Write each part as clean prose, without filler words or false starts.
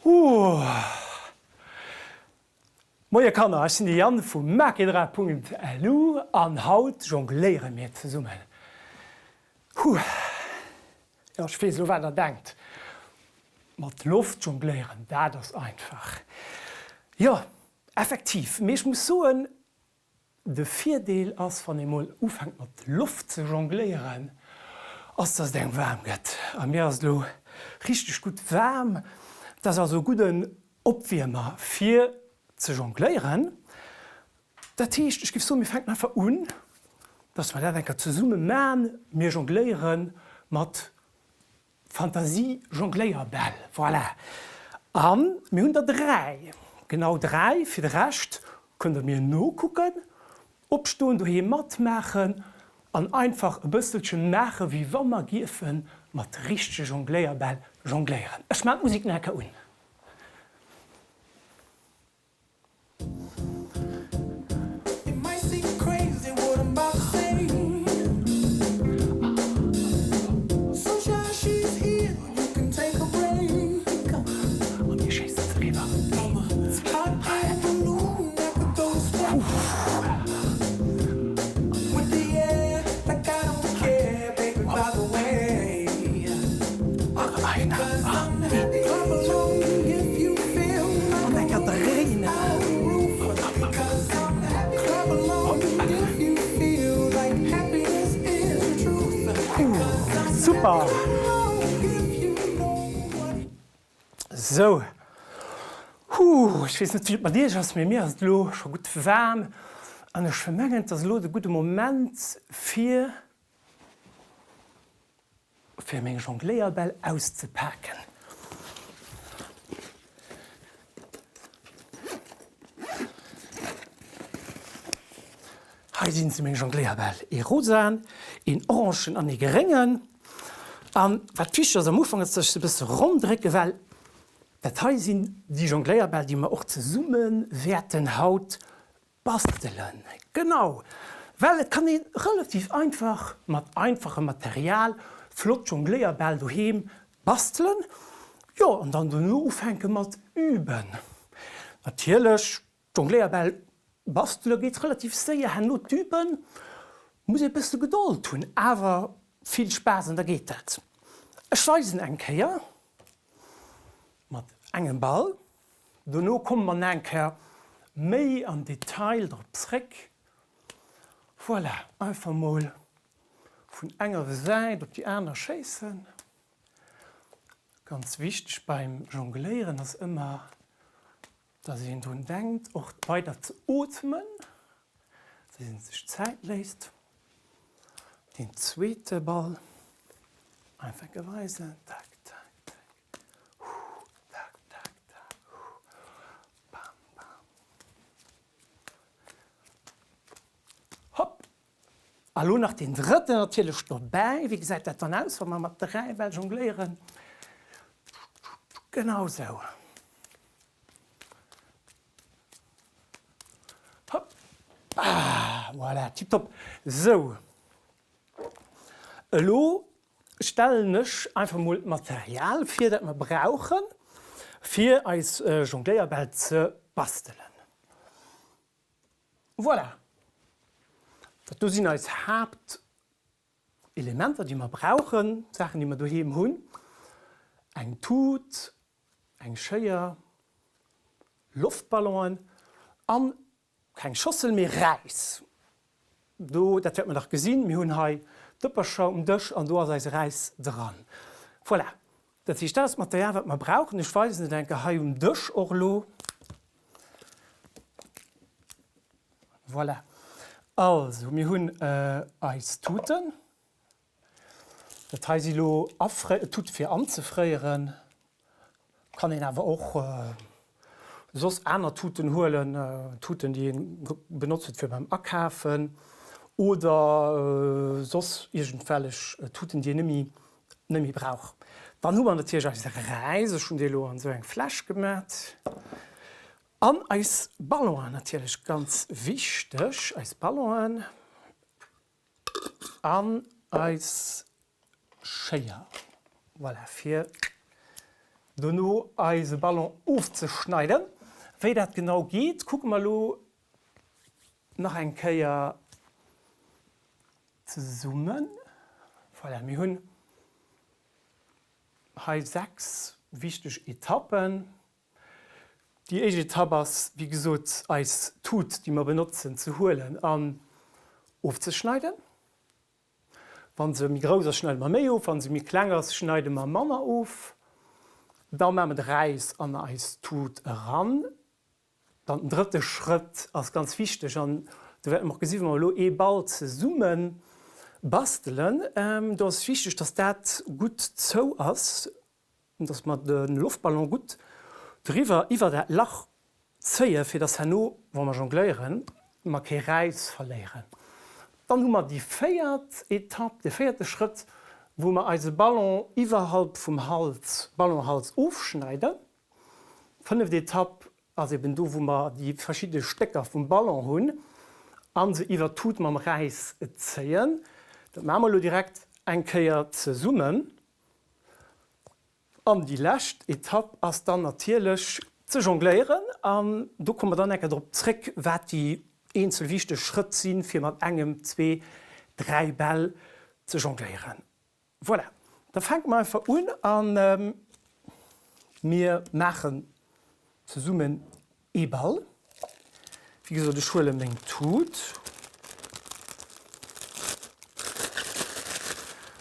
Ooh. Moie Kanner, ech sinn de Yann vu makedra.lu an haut jongléiere mir zesummen. Huh. Jo, ech weess elo wat der denkt. Mat Loft jongléieren, dat ass einfach. Jo, effektiv, mee ech muss soen, De Virdeel ass, wann ee mol ufänkt mat Loft ze jongléieren, ass dass et engem waarm gëtt. A mir ass et elo richteg gutt waarm. Dat ass also e gudden Opwiermer fir ze jongléieren. Dat heescht, ech géif soen, mir fänken einfach un, dass mer dat eng Kéier zesumme man. Mir jongléiere mat Fantasie-Jongléierbäll, voilà! A mir hunn der 3, genau 3. Fir de Rescht kënnt der mir nokucken, opstoen, doheem matmaachen an einfach e bësselche maache wéi wa mer giefe mat richtege Jongléierbäll jongléieren. Ech maan d'Musik nach eng Kéier un. An mir schéissen se eriwwer. Een, zwee, dräi. An eng Katharina. Super! Sou, huu, ech weess net wéi et mat iech ass, mee mir ass et elo scho gutt waarm an ech mengen et ass elo de gudde Moment fir Fir meng Jongléierbäll auszepaken. Hei sinn se, meng Jongléierbäll, ee rosaen, een orangen an ee gréngen. An wat wichteg ass am Ufank, ass, dass ech se e bësse ronn drécken, well dat hei sinn déi Jongléierbäll, déi mer och zesumme wäerten haut Bastelen, genau! Well et kann ee relativ einfach mat einfachem Material flott Jongléierbäll doheem bastelen, jo an dann dono ufänke mat üben. Natierlech, Jongléierbäll bastele geet relativ séier, herno d'Üben muss ee bësse Gedold hunn, awer vill Spaass an da geet dat. Ech weisen eng Kéier mat engem Ball. Dono komme mer nach eng Kéier méi am Detail drop zréck. Voilà, einfach mol vun enger Säit op déi aner schéissen. Ganz wichteg beim Jongléieren ass ëmmer, dass een drun denkt och weider ze ootmen, dass een sech Zäit léisst. Deen zweete Ball einfach eng Kéier weisen, tak, tak, tak. Tak, tak, tak. Bam, bam. Hopp. A lo nach deen drëtten natierlech dobäi. Wéi gesäit dat dann aus, wa mer mat 3 Bäll jongléieren? Genau sou. Hopp. Ah, voilà, tiptop. Sou. Elo stellen ech einfach mol d'Material vir, dat mer brauchen, fir eis Jongléierbäll ze bastelen. Voilà, dat do sinn eis Haaptelementer, déi mer brauchen, Saachen, déi mer doheem hunn, eng Tut, eng Schéier, Loftballonen an Keng Schossel, mee Räis. Do, dat wäerte mer nach gesinn, mir hunn hei Dëppercher um Dësch an do ass eise Räis dran. Voilà, dat heescht, dat ass d'Material, wat mer brauchen. Ech weisen et eng Kéier hei um Dësch och elo. Voilà, also mir hunn eis Tuten. Dat hei si lo Tute fir anzefréieren. Kann een awer och soss aner Tuten huelen, Tuten déi een benotzt huet fir beim Akafen oder soss iergendwellech Tuten déi een net méi brauch. Dann hu mer natierlech eise Räis, ech hunn dee lo an esou eng Fläsch gemat, an eis Ballonen natierlech, ganz wichteg, eis Ballonen. An eis Schéier, voilà, fir. Dono eise Ballon ofzeschneiden. Wéi dat genau geet, kucke mer elo nach eng Kéier zesummen. Voilà, mir hunn hei 6 wichteg Etappen. Déi éischt Etapp ass, wéi gesot, eis Tut, déi mer benotzen, ze huelen an ofzeschneiden. Wa se méi grouss ass, schneide mer méi of, wa se méi kleng ass, schneide mer manner of. Da maache mer de Räis an eis Tut eran. Dann den drëtte Schrëtt ass ganz wichteg an do wäerte mer och gesi wa mer elo ee Ball zesumme bastelen, do ass et wichteg, dass dat gutt zou ass, dass mer de Loftballon gutt driwwer iwwer dat Lach zéie fir dass herno wa mer jongléieren mer kee Räis verléieren. Dann hu mer déi véiert Etapp, de véierte Schrëtt, wou mer eise Ballon iwwerhalb vum Hals, Ballonhals ofschneiden. Fënneft Etapp ass eben do wou mer déi verschidde Stécker vum Ballon hunn a se iwwer d'Tut mam Räis zéien. Dat maache mer elo direkt eng Kéier zesummen. An déi lescht Etapp ass dann natierlech ze jongléieren an do komme mer dann eng Kéier drop zréck, wat déi eenzel wichteg Schrëtt sinn, fir mat engem, zwee, dräi Bäll ze jongléieren. Voilà, da fänke mer einfach un a mir maachen Zesummen ee Ball. Wéi gesot, ech huele meng Tut.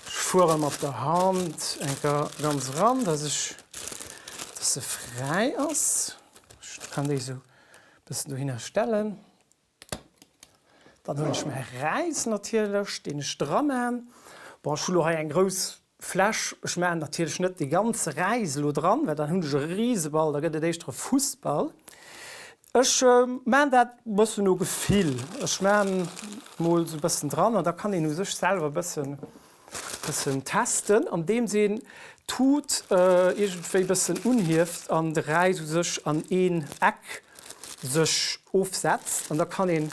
Ech fuere mat der Hand enker ganz eran, dass ech, dass se fräi ass. Ech kann déi esou e bëssen dohinner stellen. Dann huelen ech mäi Räis natierlech, deen ech dra man. Bon, ech hu lo hei eng grouss Fläsch. Ech maachen natierlech net dee ganze Räis elo dran, well dann hunn ech e Riseball, da gëtt et éischter e Fussball. Ech man dat e bëssen no Gefill. Ech man mol esou e bëssen dran an da kann een u sech selwer e bëssen bëssen testen, andeems een d'Tut iergendwéi bëssen unhieft an de Räis u sech an een Eck sech ofsetzt an da kann een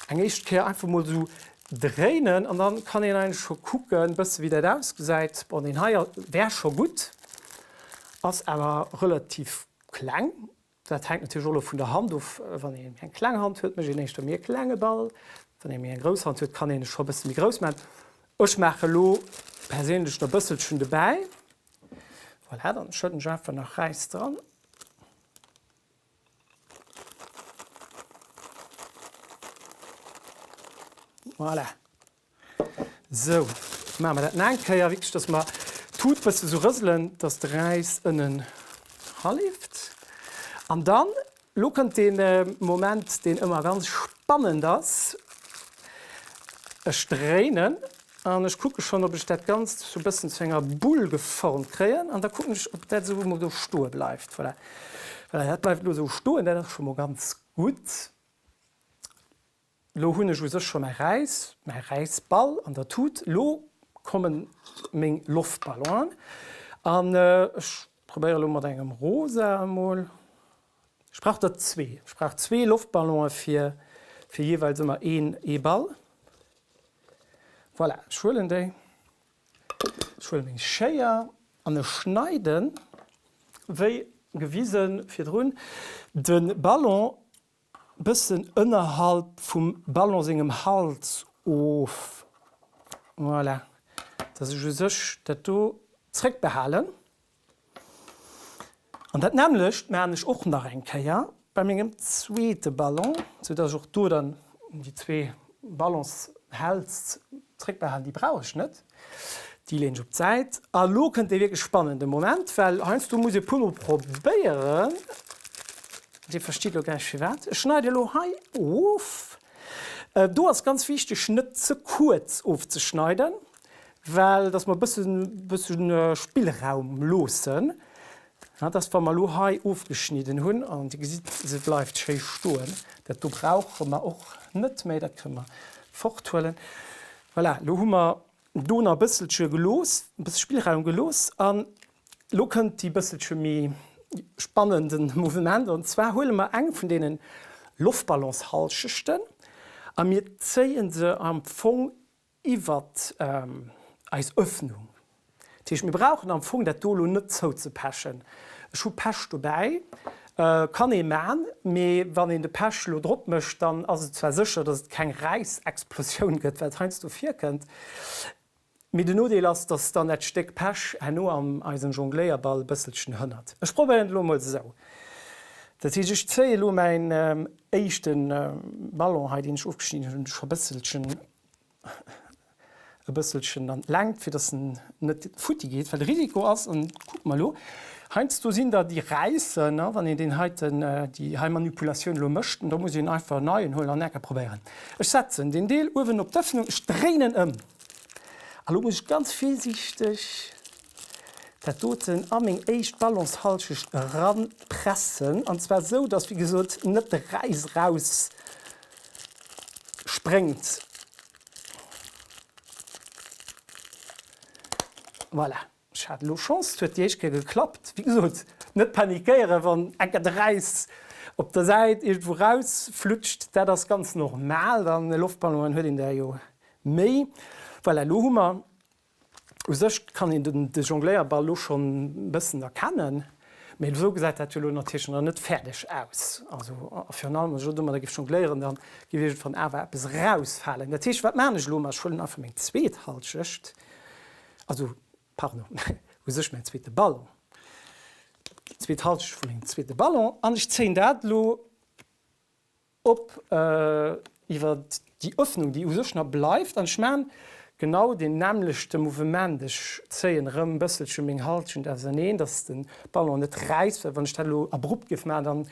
eng éischt Kéier einfach mol esou dréinen an dann kann een eigentlech scho kucken bësse wéi dat ausgesäit. Bon deen hei wär scho gutt, ass awer relativ kleng. Dat hänkt natierlech och elo vun der Hand of. Wann een méi eng kleng Hand huet, mécht een éischter méi e klenge Ball. Wann ee méi eng grouss Hand huet, kann een e scho e bësse méi grouss maachen. Ech maache elo perséinlech nach e bësselchen dobäi. Voilà, dann schëdden ech einfach nach Räis dran. Voilà. Sou, maache mer dat nach eng Kéier, wierklech, dass mer d'Tut bësse sou rëselen, dass de Räis ënnen raleeft. An dann, lo kënnt dee Moment, deen ëmmer ganz spannend ass, Ech dréinen an ech kucke schonn, ob ech dat Ganzt sou bëssen zu enger Bull geformt kréien an da kucken ech, ob dat esou emol do stoe bleift. Voilà, voilà, dat bleift elo esou stoen, dat ass scho mol ganz gutt. Lo hunn ech u sech scho mäi Räis, mäi Räisball an der Tut. Lo komme meng Loftballonen an ech probéiere lo mat engem rosa emol. Ech brauch der zwee. Ech brauch zwee Loftballone fir fir jeeweils ëmmer een ee Ball. Voilà, ech huelen déi. Ech huele meng Schéier an ech schneiden, wéi gewise virdrun, de Ballon Bëssen ënnerhalb vum Ballon sengem Hals of. Voilà, dass ech u sech dat do zréckbehalen. An dat nämmlecht maachen ech och nach eng Kéier bei mengem zweete Ballon, sou dass ech och do dann déi zwee Ballonshäls zréckbehalen. Déi brauch ech net. Déi leen ech op d'Säit. A lo kënnt dee wierklech spannende Moment, well heiansdo muss ee puermol probéieren. Dir verstitt elo gläich firwat. Ech schneide elo hei of. Do ass ganz wichteg net ze kuerz ofzeschneiden, well dass mer e bëssen, bëssen Spillraum loossen. Dat ass wa mer elo hei ofgeschnidden hunn, an Dir gesitt, se bleift schéi stoen. Dat do brauche mer och net méi, dat kënne mer forthuelen. Voilà, elo hu mer do nach e bësselche gelooss, e bësse Spillraum gelooss an elo kënnt déi bësselche méi spannende Mouvement an zwar huele mer eng vun deene Loftballonshallschechten a mir zéie se am Fong iwwert eis Öffnung. Dat heescht, mir brauchen am Fong dat do elo net zouzepechen. Ech hu Pech dobäi, kann ee man, mee wann een de Pech elo drop mécht, dann ass et zwar sécher, datt et keng Räissexplosioun gëtt, wat heiansdo virkënnt, mee den Nodeel ass, datt dann dat Stéck Pech herno am eisem Jongléierball e bësselchen hënnert. Ech probéieren et elo emol esou. Dat heescht, ech zéie elo mäin éischte Ballon hei, deen ech ofgeschnidden hunn, scho bësselchen e bësselchen an d'Längt, fir dass en net futti geet, well de Risiko ass, an kucke mer elo, heiansdo sinn der déi räissen, wann een deen heiten, déi hei Manipulatioun elo mécht, an da muss een einfach en neien huelen an enker probéieren. Ech setzen deen Deel uewen op d'Ëffnung, ech dréinen ëm, a lo muss ech ganz virsiichteg dat doten a meng éischt Ballonshalschecht eranpressen, an zwar esou, dass, wéi gesot, net de Räis eraus spréngt. Voilà, ech hat elo Chance, et huet déi éischt Kéier geklappt. Wéi gesot, net panikéieren, wann enker de Räis op der Säit iergendwou rausflutscht, dat ass ganz normal. An Loftballonen huet een der jo méi. Voilà, elo hu mer U sech kann een de Jongléierball lo schonn e bëssen erkennen, mee esou gesäit dat jo lo natierlech nach net fäerdeg aus. Also a virun allem, wann ech elo domadder géif jongléieren, da géif iergendwann awer eppes erausfalen. Dat heescht, wat maachen ech elo? Ma ech huelen einfach meng zweet Halschecht, also pardon, u sech mäin zweete Ballon, déi zweet Halschecht vu mengem zweete Ballon an ech zéien dat elo op iwwer déi Öffnung, déi u sech nach bleift, an ech maan genau deen nämmlechte Mouvement, ech zéien erëm e bësselche meng Halschent auserneen, dass de Ballon net räisst, well wann ech dat elo abrupt géif maachen, dann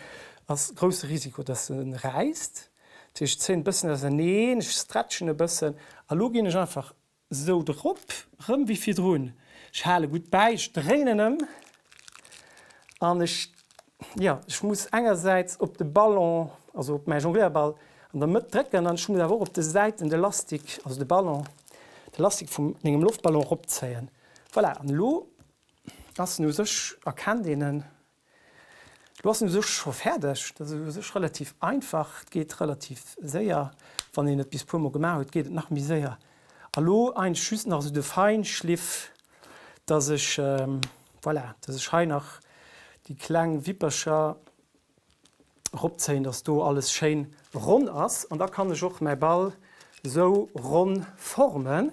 ass grousse Risiko, dass en räisst. Dat heescht, ech zéien e bëssen auserneen, ech stretchen e bëssen a lo ginn ech einfach Sou drop, rëm wéi virdrun. Ech hale gutt bäi, ech dréinen ëm an ech, jo, ech muss engersäits op de Ballon, also op mäi Jongléierball an der Mëtt drécken an ech muss awer och op de Säiten de Lastik, also de Ballon, de Lastik vu mengem Loftballon eropzéien. Voilà, an elo ass en u sech, erkennt een en. Lo ass en u sech scho fäerdeg. Dat ass u sech relativ einfach, et geet relativ séier. Wann een et bis puer mol gemaach huet, geet et nach méi séier. A lo eigentlech just nach esou de Feinschliff, dass ech, voilà, dass ech hei nach déi kleng Wippercher eropzéien, dass do alles schéin ronn ass. An da kann ech och mäi Ball esou ronn formen.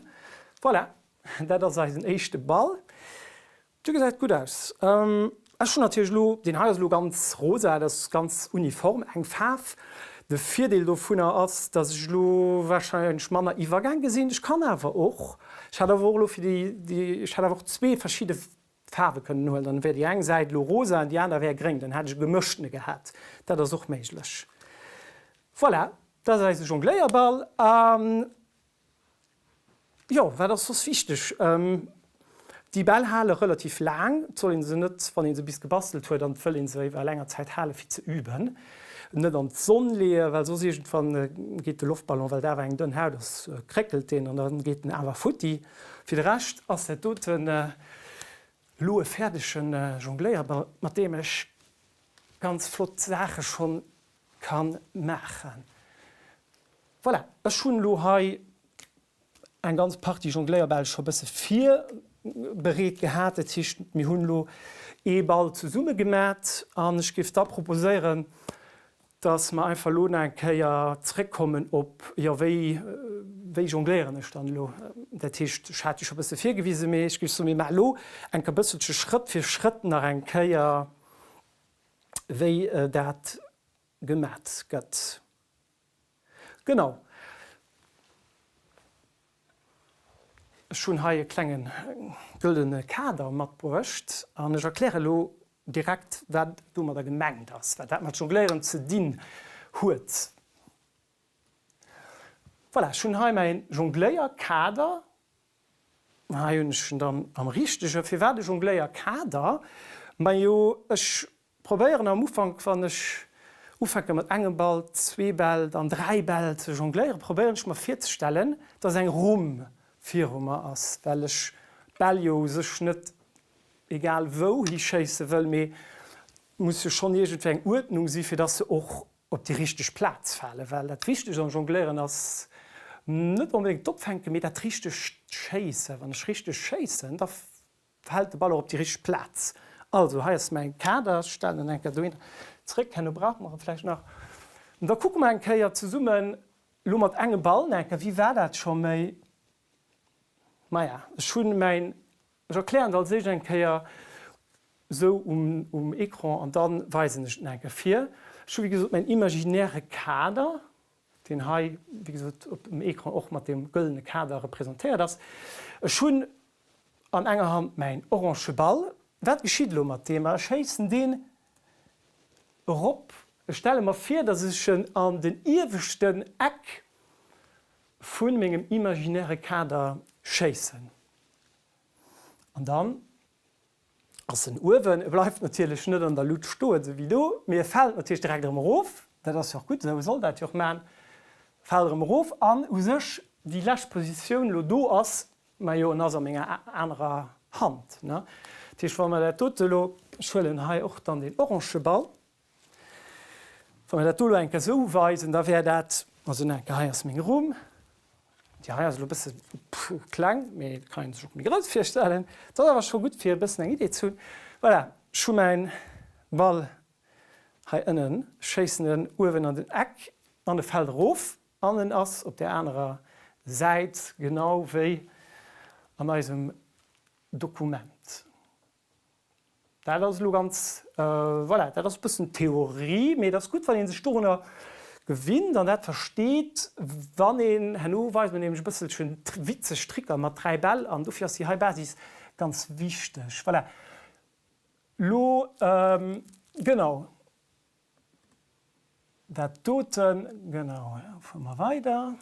Voilà, dat ass eisen éischte Ball. Du gesäit gutt aus. Ech hunn natierlech elo, deen hei ass elo ganz rosa, dat ass ganz uniform eng Faarf. De Virdeel dovunner ass, dass ech elo warscheinlech manner Iwwergäng gesinn. Ech kann awer och, ech hätt awer och elo fir déi, déi, ech hätt awer och zwee verschidde Faarwe kënnen huelen, dann wär déi eng Säit elo rosa an déi aner wär gréng, dann hätt ech e gemëschtene gehat. Dat ass och méiglech. Voilà, dat ass eise Jongléierball. Jo, wat ass soss wichteg? Déi Bäll hale relativ laang. Et soll ee se net, wann ee se bis gebastelt huet, an et wëll ee se iwwer länger Zäit hale fir ze üben, net an d'Sonn leeën, well soss iergendwann geet de Loftballon, well et awer eng dënn Haut ass, kréckelt deen an da geet en awer futti. Fir de Rescht ass dat doten elo e fäerdege Jongléierball, mat deem ech ganz flott Saache schonn ka maachen. Voilà, ech hunn elo hei eng ganz Partie Jongléierbäll scho bësse virbereet gehat. Dat heescht, mir hunn elo ee Ball zesumme gemat an ech géif da proposéieren, dass mer einfach elo nach eng Kéier zréckkommen op, jo, wéi, wéi jongléieren ech dann elo? Dat heescht, ech hat jo scho bësse virgewisen, mee ech géif soen, mir maache elo eng Kéier bësselche Schrëtt fir Schrëtt nach eng Kéier, wéi dat gemat gëtt. Genau. Ech hunn hei e klenge gëllene Kader matbruecht an ech erkläre elo direkt, wat domadder gemengt ass, wat dat mat Jongléieren ze dinn huet. Voilà, ech hunn hei mäi Jongléierkader. Hei hunn ech en dann am richtege. Firwat e Jongléierkader? Majo, ech probéieren am Ufank, wann ech ufänke mat engem Ball, zwee Bäll, dann dräi Bäll ze jongléieren, probéieren ech mer virzestellen, dass eng Rumm viru mer ass, well ech d'Bäll jo u sech net egal wou hischéisse wëll, mee et muss jo schonn iergendwéi eng Uerdnung si fir dass se och op déi richteg Plaz falen, well dat Wichtegst am Jongléieren ass net onbedéngt d'Opfänken, mee dat richtegt Schéissen. Wann ech richteg schéissen, da. fält de Ball och op déi richteg Plaz. Also, hei ass mäin Kader, ech stellen en eng Kéier dohinner zréck, herno brauche mer e vläicht nach. An da kucke mer eng Kéier zesummen elo mat engem Ball nach eng Kéier, wéi war dat scho méi? Maja, ech hunn mäin, ech erklären et als éischt eng Kéier esou um Ecran an dann weisen ech et nach eng Kéier vir. Ech hu wéi gesot mäin imaginäre Kader, deen hei wéi gesot op dem Ecran och mat deem gëllene Kader representéiert ass. Ech hunn an enger Hand mäin orange Ball. Wat geschitt elo mat deem? Ma ech schéissen deen erop. Ech stelle mer vir, dass ech en an den ieweschten Eck vu mengem imaginäre Kader schéissen. An dann ass en uewen. E bleift natierlech net an der Luut stoen, esou wéi do, mee e fält natierlech direkt erëm erof. Dat ass jo och gutt esou, e soll dat jo och maachen. Fält erëm erof an u sech déi lescht Positioun elo do ass, majo en ass a menger anerer Hand, ne. Dat heescht, wa mer dat dote elo, ech huelen hei och dann deen orange Ball, Wa mer dat do elo eng Kéier esou weisen, da wär dat, also nach eng Kéier, hei ass meng Rumm, déi hei ass elo e bësse kleng, mee et kann ee sech och méi grouss virstellen. Et ass awer scho gutt, fir e bëssen eng Idee ze hunn. Voilà, ech hu mäin Ball hei ënnen, schéissen en uewen an den Eck an e fält erof an en ass op där anerer Säit, genau wéi an eisem Dokument. Dat ass elo ganz, voilà, dat ass e bëssen Theorie, mee et ass gutt, wann ee sech dorunner gewinnt an dat versteet, wann een, herno weise mer nämlech e bësselchen witzeg Tricker mat 3 Bäll an dofir ass déi hei Basis ganz wichteg. Voilà, elo, genau. Dat doten, genau, fuere mer weider.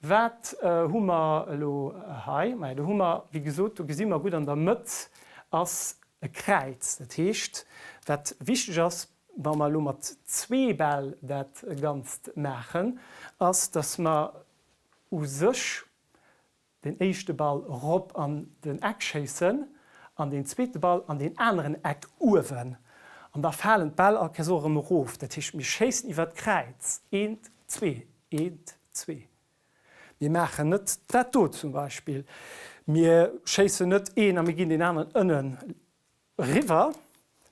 Wat hu mer elo hei? Maja, do hu mer, wéi gesot, do gesi mer gutt, an der Mëtt ass e Kräiz. Dat heescht, wat wichteg ass, wa mer elo mat zwee Bäll dat Ganzt maachen, ass, dass mer u sech den éischte Ball rop an den Eck schéissen an deen zweete Ball an deen aneren Eck uewen an da falen d'Bäll all Kéiers och erëm erof. Dat heescht, mir schéissen iwwer d'Kräiz, eent, zwee, eent, zwee. Mir maachen net dat do zum Beispill, mir schéissen net een a mir ginn deen aneren ënnen Eriwwer,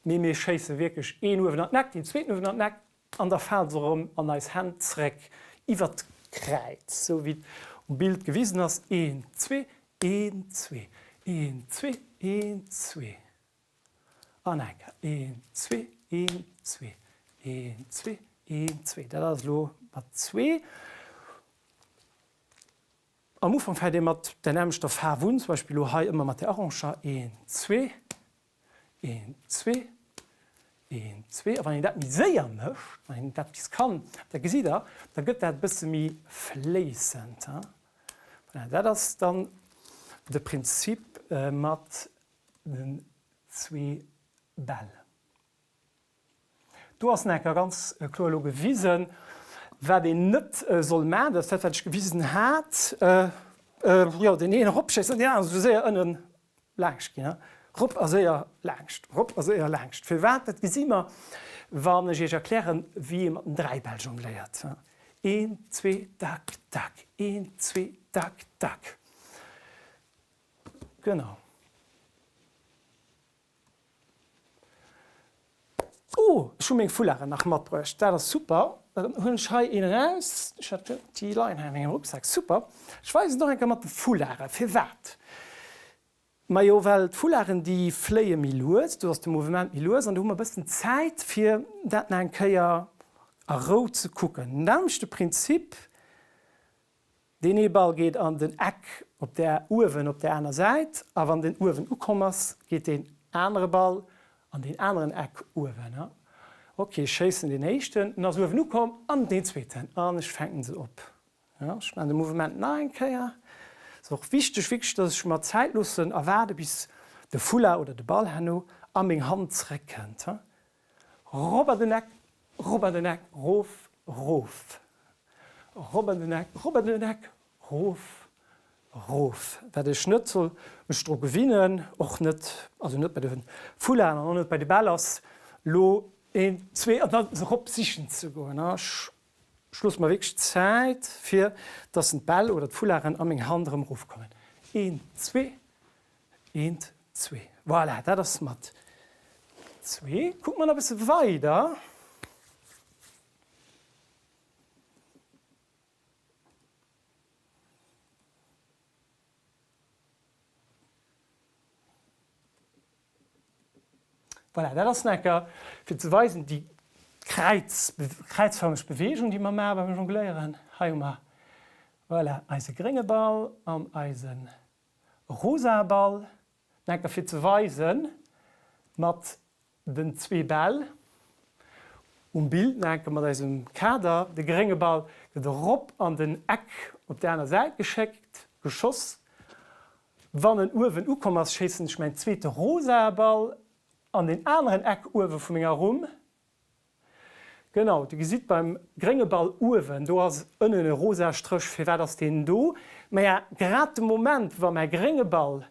mee mir schéisse wierklech een uewen an d'Eck, deen zweeten uewen an d'Eck an da fale se erëm an eis Hänn zréck iwwert d'Kräiz, sou wéi et um Bild gewisen ass, een, zwee, een, zwee, een, zwee, een, zwee an eng Kéier, een, zwee, een, zwee, een, zwee, een, zwee. Dat ass elo mat zwee. Am Ufank fänkt ee mat der nämmlechter Faarf un, zum Beispill elo hei ëmmer mat der oranger, een, zwee, een, zwee, een, zwee. A wann een dat méi séier mécht, wann een dat bis kann, da gesitt Der, da gëtt dat e bësse méi fléissend. Voilà, dat ass dann de Prinzip mat den zwee Bäll. Do ass nach eng Kéier ganz kloer elo gewisen, wat een net soll maachen. Dat ass dat, wat ech gewisen hat. Jo, deen een eropschéissen an deen aneren esou séier ënnen laangscht ginn. Rop a séier laangscht, rop a séier laangscht. Firwat? Dat gesi mer, wann ech Iech erklären, wéi ee mat den Dräibäll jongléiert. Een, zwee, tak, tak, een, zwee, tak, tak. Genau. Oh, ech hu meng Foularden nach matbruecht, dat ass super. Dann huelen ech hei een eraus. Ech hat déi leien hei a mengem Rucksak. Super. Ech weisen et och eng Kéier mat de Foularden. Firwat? Majo, well d'Foularden, déi fléie méi lues, do ass de Mouvement méi lues an do hu mer e bëssen Zäit, fir dat nach eng Kéier a Rou ze kucken. Nämmlechte Prinzip. Deen ee Ball geet an den Eck op där uewen op där aner Säit, a wann den uewen ukomm ass, geet deen anere Ball an deen aneren Eck uewen. Ok, ech schéissen deen éischten, en ass uewen ukomm, an deen zweeten, an ech fänken se op. Ech maachen de Mouvement nach eng Kéier. Et ass och wichteg wierklech, dass ech mer Zäit loossen a waarde bis de Foulard oder de Ball herno a meng Hand zeréckkënnt. Rop an den Eck, rop an den Eck, rof, rof. Rop an den Eck, rop an den Eck, rof, rof. Wat ech net soll mech dru gewinnen, och net, also net bei de Foularden an och net bei de Bäll, ass lo een, zwee an dann se rop sichen ze goen. Ech loosse mer wierklech Zäit, fir dass d'Bäll oder d'Foularden a meng Hand erëm erofkommen. Een, zwee. Eent, zwee. Voilà, dat ass mat zwee. Kucke mer nach e bësse weider. Voilà, dat ass enker fir ze weisen déi Kräiz, kräizförmeg Beweegung, déi mer maache beim Jongléieren. Hei hu mer, voilà, eise grénge Ball an eise rosae Ball. Enker fir ze weisen mat den zwee Bäll um Bild, enke mat eisem Kader. De grénge Ball gëtt erop an den Eck op der aner Säit geschéckt, geschoss. Wann en uewen ukomm ass, schéissen ech mäin zweete rosae Ball an deen aneren Eck uewe vu menger Rumm. Genau, Dir gesitt beim grénge Ball uewen, do ass ënnen e rosa Stréch. Firwat ass deen do? Maja, grad de Moment, wa mäi grénge Ball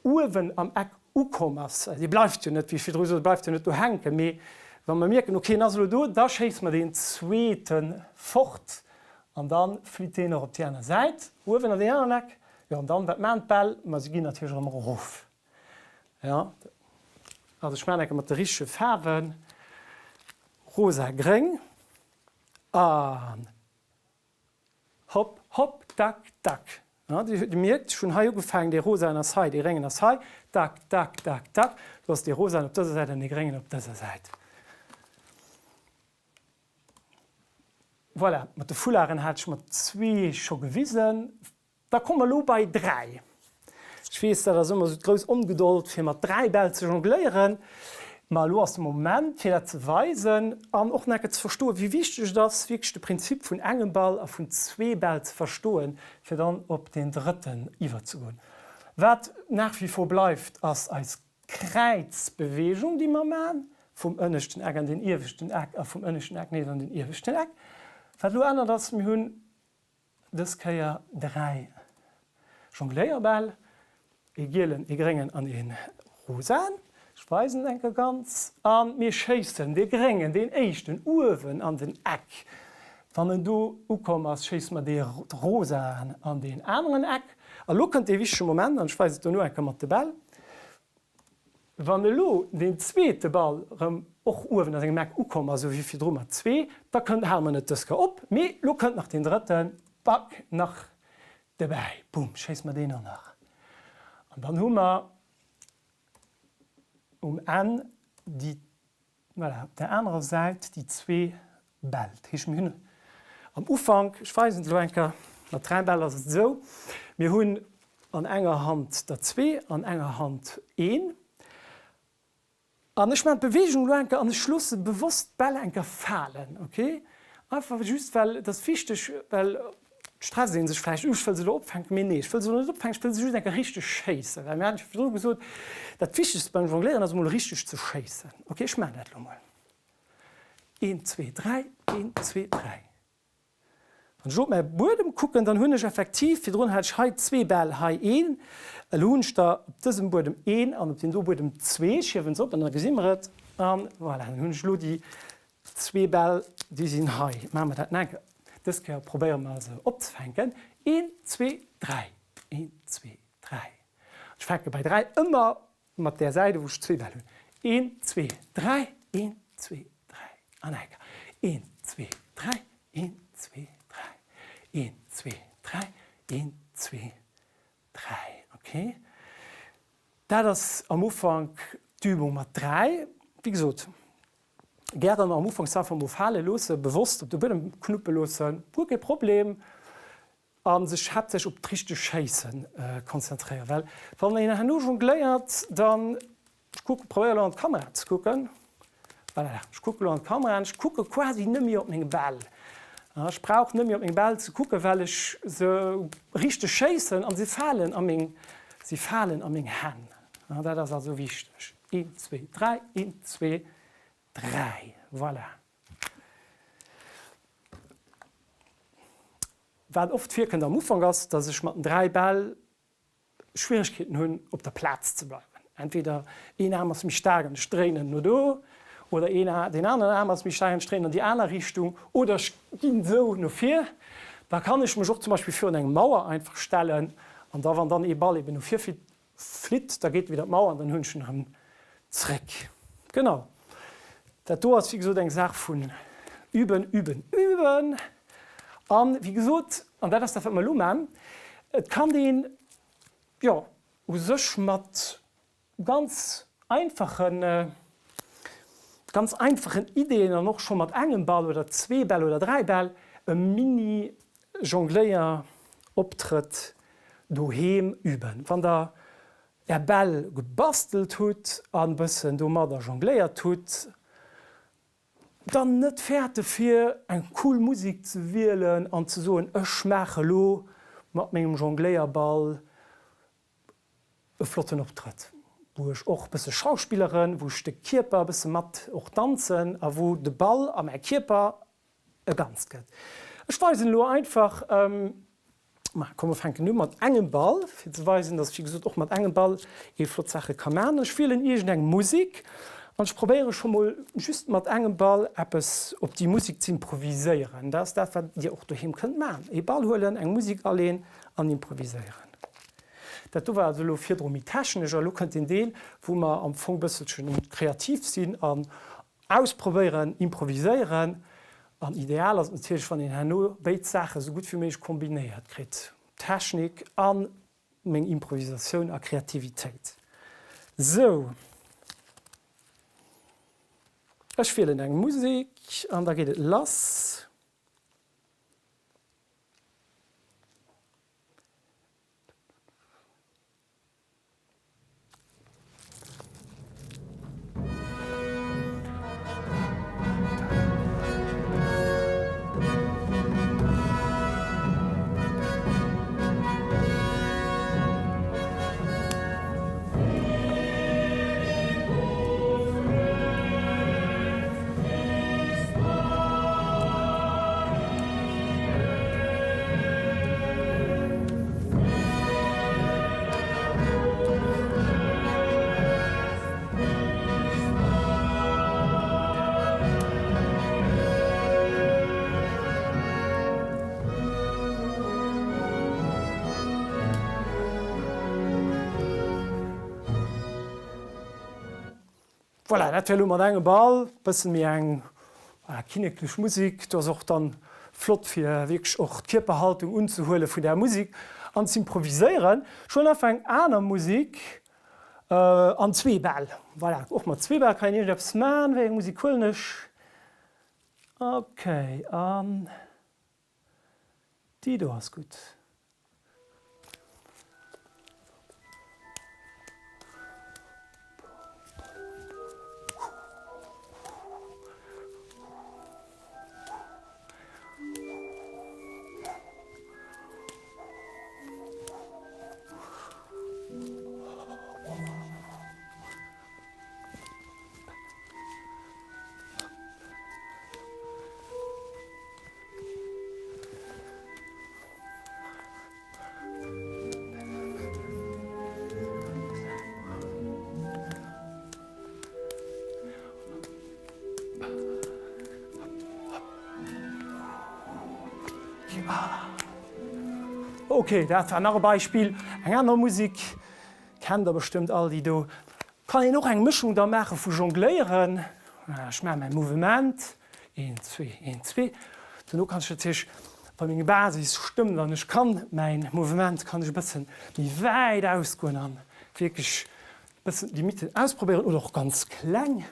uewen am Eck ukomm ass, dee bleift jo net, wéi ech virdru sot, bleift jo net do hänken, mee wa mer mierken, ok, en ass elo do, da schéisse mer deen zweete fort an da flitt deen och op déi aner Säit, uewen an deen aneren Eck. Jo, an dann, wat maachen d'Bäll? Ma se ginn natierlech erëm erof. Jo, also ech maachen enke mat de richtege Faarwen, rosa, gréng an hopp, hopp, dack, dack. Jo, Dir mierkt, ech hunn hei ugefaangen, dee rosaen ass hei, dee gréngen ass hei, dack, dack, dack, dack. Do ass dee rosaen op dëser Säit an dee gréngen op dëser Säit. Voilà, mat de Foularden hat ech mer zwee scho gewisen. Da komme mer elo bei 3. Ech weess, dat ass ëmmer esou d'grouss Ongedold, fir mat 3 Bäll ze jongléieren. Ma elo ass de Moment, fir dat ze weisen an och nach ze verstoen, wéi wichteg et ass, wierklech de Prinzip vun engem Ball a vun zwee Bäll ze verstoen, fir dann op deen drëtten iwwerzegoen. Wat nach wie vor bleift, ass eis Kräizbewegung, déi mer man, vum ënneschten Eck an den ieweschten Eck a vum ënneschten Eck nees an den ieweschten Eck. Wat elo ännert ass, mir hunn dës Kéier 3 Jongléierbäll, ee gielen, ee gréngen an ee rosaen. Ech weisen enker ganz. A mir schéissen dee gréngen, deen éischten, uewen an den Eck. Wann en do ukomm ass, schéisse mer dee rosaen an deen aneren Eck. A lo kënnt dee wichtege Moment, an ech weisen et dono enker mat de Bäll. Wann elo deen zweete Ball erëm och uewen a sengem Eck ukomm ass, esou wéi virdru mat zwee, da kënnt, hale mer net dës Kéier op, mee lo kënnt nach deen drëtte Back nach dobäi. Boom, schéisse mer deen och nach. An dann hu mer um Enn déi Voilà, op der anerer Säit déi zwee Bäll. Dat heescht, mir hunn am Ufank, ech weisen et elo eng Kéier, mat 3 Bäll ass et esou, mir hunn an enger Hand der zwee, an enger Hand een. An ech maachen d'Beweegung elo eng Kéier an ech loosse bewosst d'Bäll eng Kéier falen, okay? Einfach just well, et ass wichteg, well stresst ee sech vläicht, ech wëll se elo opfänken, mee nee, ech wëll se elo net opfänken, ech wëll se just eng Kéier richteg schéissen, well mir haten jo virdru gesot, dat Wichtegst beim Jongléieren ass emol richteg ze schéissen. Ok, ech maachen dat elo mol. Een, zwee, dräi, een, zwee, dräi. Wann ech elo op mäi Buedem kucken, dann hunn ech effektiv, virdrun hat ech hei zwee Bäll, hei een, elo hunn ech der op dësem Buedem een an op deem do Buedem zwee. Ech hiewen se op an da gesi mer et. An voilà, dann hunn ech elo déi Zwee Bäll, déi sinn hei. Maache mer dat nach eng Kéier. Dës Kéier probéiere mer se opzefänken. Een, zwee, dräi. Een, zwee, dräi. Ech fänke bei dräi ëmmer mat där Säit u wou ech zwee Bäll hunn. Een, zwee, dräi. Een, zwee, dräi. An eng Kéier. Een, zwee, dräi. Een, zwee, dräi. Een, zwee, dräi. Een, zwee, dräi. Okay. Dat ass am Ufank d'Übung mat dräi. Wéi gesot, gären am Ufank s'einfach mol fale loossen, bewosst op de Buedem knuppe loossen, guer kee Problem, a sech haaptsächlech op d'richteg Schéisse konzentréieren, well wann een herno jongléiert, dann, ech kucke, probéier elo an d'Kamera ze kucken, voilà, ech kucke elo an d'Kamera an ech kucke quasi net méi op meng Bäll, ech brauch net méi op meng Bäll ze kucken, well ech se richteg schéissen an se falen a meng, se falen a meng Hänn, dat ass also wichteg. Een, zwee, dräi, een, zwee, dräi. Voilà. Wat oft virkënnt am Ufank ass, dass ech mat den dräi Bäll Schwieregkeeten hunn, op der Plaz ze bleiwen. Entweder een Aarm ass méi staark an ech dréinen no do, oder een, deen aneren Aarm ass méi staark an ech dréinen an déi aner Richtung, oder ech ginn esou no vir. Da kann ech mech och zum Beispill virun eng Mauer einfach stellen an da, wann dann ee Ball eben no vir flitt. Flitt, da geet e widder d'Mauer an dann hunn ech en erëm zréck. Genau. Dat do ass wéi gesot eng Saach vun üben, üben, üben. An wéi gesot, an dat ass dat wat mer elo maachen, et kann een, jo, u sech mat ganz einfachen, ganz einfachen Ideeën an och scho mat engem Ball oder zwee Bäll oder dräi Bäll e Mini-Jongléier-Optrëtt doheem üben. Wann der är Bäll gebastelt hutt an bëssen domadder jongléiert hutt, dann net fäerte fir eng cool Musek ze wielen an ze soen, ech maache lo mat mengem Jongléierball e flotten Optrëtt, wou ech och bësse schauspilleren, wou ech de Kierper e bësse mat och danzen a wou de Ball a mäi Kierper e Ganzt gëtt. Ech weisen elo einfach, ma komm mer fänken u mat engem Ball, fir ze weisen, dass wéi gesot och mat engem Ball ee flott Saache ka man. Ech wielen iergend eng Musek an ech probéiere scho mol just mat engem Ball eppes op déi Musek z'improviséieren. Dat ass dat, wat Dir och doheem kënnt man, ee Ball huelen, eng Musek aleen an improviséieren. Dat do war also elo virdru méi technesch a lo kënnt deen Deel, wou mer am Fong bësselchen kreativ sinn an Ausprobéieren, improviséieren an ideal ass et natierlech wann een herno béid Saache sou gutt wéi méiglech kombinéiert kritt, Technik a meng Improvisatioun a Kreativitéit. Sou, ech wielen eng Musek an da geet et lass. Voilà, dat wär elo mat engem Ball, bëssen méi eng kinneklech Musik. Do ass och dann flott fir wierklech och d'Kierperhaltung unzehuelen vun där Musik an z'improviséieren. Ech huelen einfach eng aner Musik an zwee Bäll. Voilà, och mat zwee Bäll kann een iergendeppes man. Wéi eng Musik huelen ech? Okay, an déi do ass gutt. Ok, dat war nach e Beispill. Eng aner Musek kennt der bestëmmt all déi do. Kann een och eng Mëschung da maache vu Jongléieren. Ech maache mäi Mouvement. Een, zwee, een, zwee. Dono kann ech natierlech, wa meng Basis stëmmt an ech kann mäin Mouvement, kann ech e bëssen méi wäit ausgoen an wierklech e bëssen d'Limitten ausprobéieren oder och ganz kleng.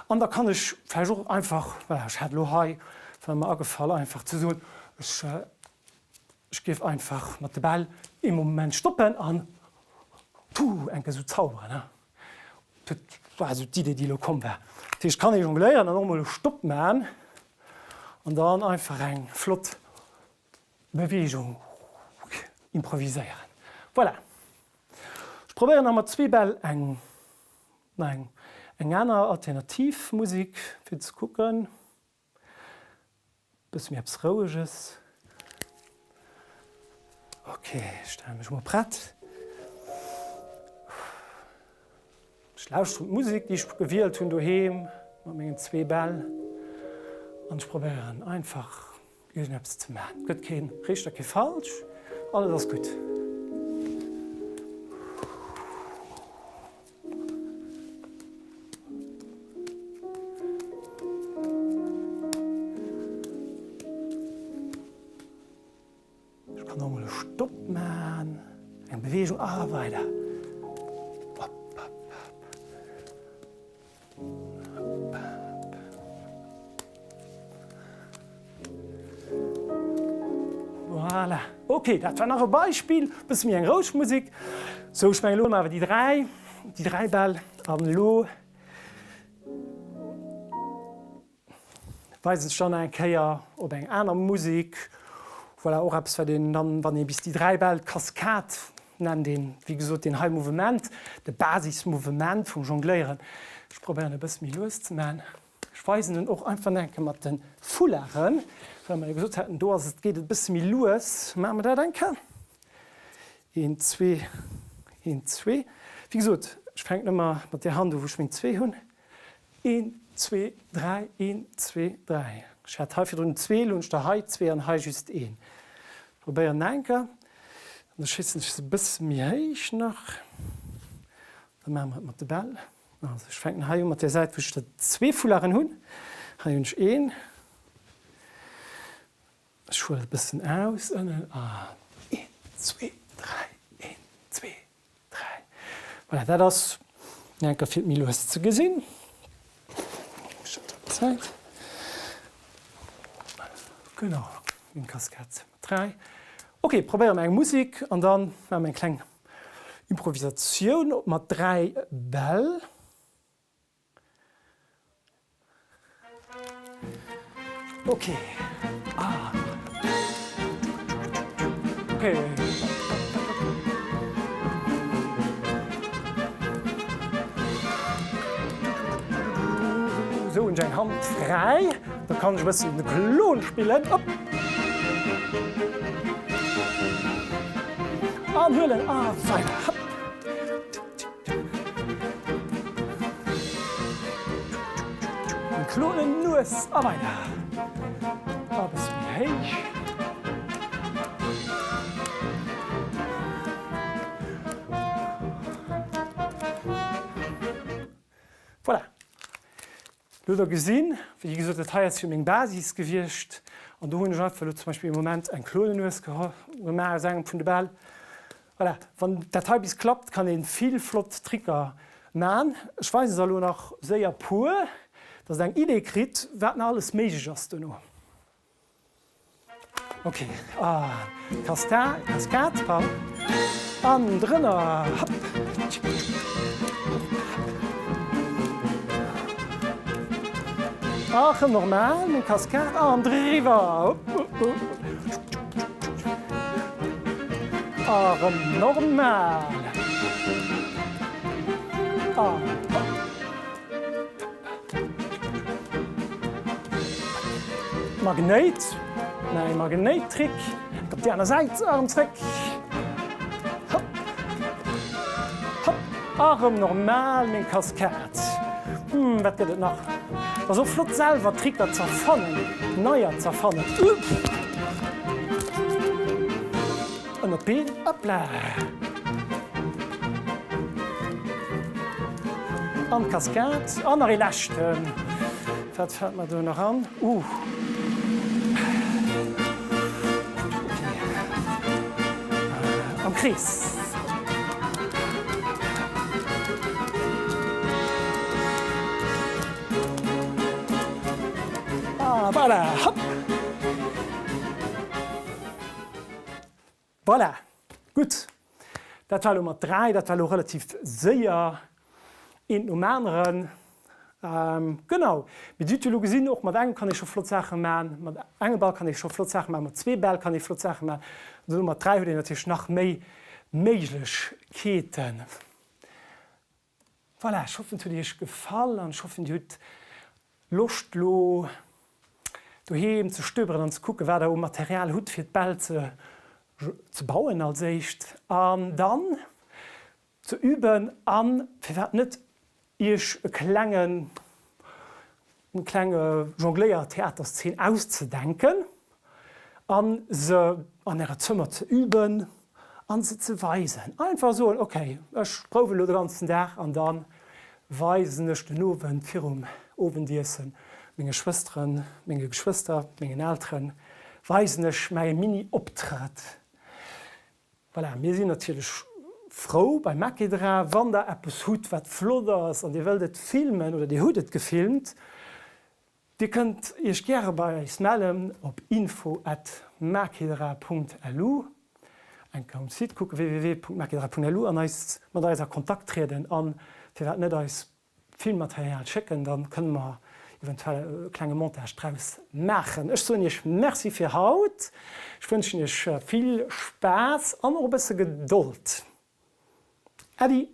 An da kann ech vläicht och einfach, voilà, ech hat elo hei, war mer agefall, einfach ze soen, ech, ech géif einfach mat de Bäll ee Moment stoppen an, puh, enke sou zauberen, ne. Dat war esou d'Idee, déi elo komm war. Dat heescht, kann ee jongléieren an och emol e Stopp maachen an dann einfach eng flott Beweegung improviséieren. Voilà. Ech probéieren nach mat zwee Bäll eng, nach eng, eng aner alternativ Musek fir ze kucken. Bësse méi eppes Roueges. Ok, ech stelle mech mol prett. Ech lauschteren d'Musek, déi ech gewielt hunn doheem mat mengen zwee Bäll an ech probéieren einfach iergendeppes ze maachen. Et gëtt kee richteg a kee falsch, alles ass gutt. Stopp man, eng Beweegung a weider. Hopp, hopp, hopp. Hopp, hopp. Voilà. Ok, dat war nach e Beispill, e bësse méi eng roueg Musek. Sou, ech mengen, elo hu mer awer déi 3, déi 3 Bäll an elo Weisen ech dann eng Kéier op eng aner Musek. Voilà, och eppes wat een dann, wann ee bis déi 3 Bäll, d'Kaskad nennt een wéi gesot deen hei Mouvement, de Basismouvement vum Jongléieren. Ech probéieren e bësse méi lues ze man. Ech weisen en och einfach nach eng Kéier mat de Foularden, well mer jo gesot haten, do ass et, geet et e bësse méi lues. Maache mer dat eng Kéier. Een, zwee, een, zwee. Wéi gesot, ech fänken ëmmer mat där Hand u wou ech meng zwee hunn. Een, zwee, dräi, een, zwee, dräi. Ech hat hei virdrun zwee, elo hunn ech der hei zwee an hei just een. Probéieren nach eng Kéier. An da schéissen ech se e bësse méi héich nach. Da maache mer et mat de Bäll. Also ech fänken hei u mat där Säit, wou ech der zwee Foularden hunn. Hei hunn ech een. Ech huelen e bëssen aus ënnen an een, zwee, dräi, een, zwee, 3. Voilà, dat ass enker fir et méi lues ze gesinn. Zäit. Genau, meng Cascade mat 3. Ok, probéiere mer eng Musek an dann maache mer eng kleng Improvisatioun mat 3 Bäll. Ok. Ah. Ok. Sou hunn ech eng Hand fräi. Da kann ech e bëssen de Klon spillen. Op. An huelen a weider. Hopp. Den Klonen lues a weider. A bësse méi héich. Voilà. Lo der gesinn, wéi gesot, dat hei ass jo meng Basis gewiescht an do hunn ech einfach elo zum Beispill ee Moment eng Klonenues gemaach aus engem vun de Bäll. Voilà, wann dat hei bis klappt, kann ee vill flott Tricker man. Ech weisen der elo nach séier puer, dass der eng Idee kritt, wat nach alles méiglech ass dono. Ok, ah, Kasta, Kaskad, pardon, an drënner, hopp, hopp, hopp. A rëm normal, meng Kaskad, an driwwer, hopp, hopp, hopp. A rëm normal. An hopp. Magnéit, mäi Magnéittrick, op déi aner Säit, erëm zréck, hopp, hopp, a rëm normal meng Kaskad. Hm, wat gëtt et nach? Ass och flott selwer Tricker z'erfannen, neier z'erfannen. Ënnert d'Been, Hoppla! An d'Kaskad. An nach ee leschten. Wat fält mer do nach an? Uh! Am Krees. Ah, voilà! Hopp! Voilà, gutt. Dat war elo mat 3, dat war elo relativ séier, eent nom aneren. Genau, mee Dir hutt jo elo gesinn, och mat engem kann ee scho flott Saache maachen, mat engem Ball kann ee scho flott Saache maachen, mat zwee Bäll kann ee flott Saache maachen. An elo mat 3 huet een natierlech nach méi Méiglechkeeten. Voilà, ech hoffen et huet iech gefall an ech hoffen dir hutt Loscht lo doheem ze stöberen an ze kucken wat der u Material hutt fir d'Bäll ze ze bauen als éischt an dann ze üben an firwat net iech e klengen eng kleng Jongléiertheaterszeen auszedenken a se an Äre Zëmmer ze üben a se ze weisen. Einfach soen, ok, ech prouwen elo de ganzen Dag an da weisen ech den Owend virum Owendiessen menge Schwësteren, menge Geschwëster, mengen Elteren, weisen ech mäi Mini-Optrëtt. Voilà, mir sinn natierlech frou bei Makedra, wann der eppes hutt, wat flott ass an Dir wëllt et filmen oder Dir hutt et gefilmt. Dir kënnt Iech gäre bei eis mellen op info at makedra Punkt lu, eng Kéier um Site kucken, www.makedra Punkt lu, an eis mat eis a Kontakt trieden an firwat net eis Filmmaterial schécken, dann kënne mer eventuell e klenge Montage draus maachen. Ech soen Iech Merci fir haut, ech wënschen Iech vill Spaass an och e bësse Gedold. Äddi!